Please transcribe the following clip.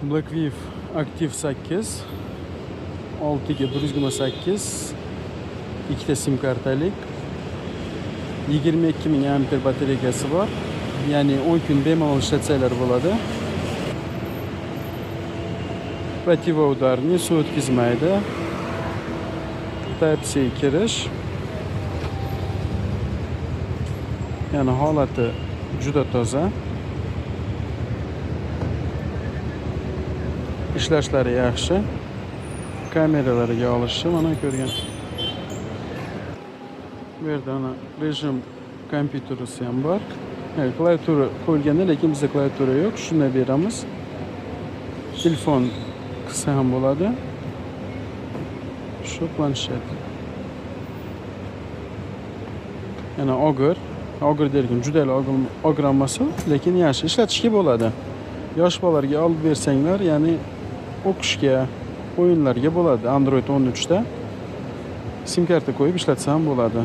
Blackview Active 8 6 ga 128, ikkita sim kartalik, 22 000 amper batareykasi bor. Ya'ni 10 kun bemalol ishlatsanglar bo'ladi. Противоударный, suv o'tkazmaydi. Type C kirish. Ya'ni holati juda toza. Ishlashlari yaxshi. Kameralariga olishi mana ko'rgan. Bu yerda ana rejim kompyuterisi ham bor. Evet, klaviatura qo'yilganda, lekin bizda klaviatura yo'q. Shuni beramiz. Telefon qilsa ham bo'ladi. Shu planshet. Yana og'ir, og'ir derkin juda og'ir emas, lekin yaxshi ishlatishga bo'ladi. Yosh bolalarga olib bersanglar, ya'ni o'qishga, o'yinlarga bo'ladi. Android 13 da sim karta qo'yib ishlatsa ham bo'ladi.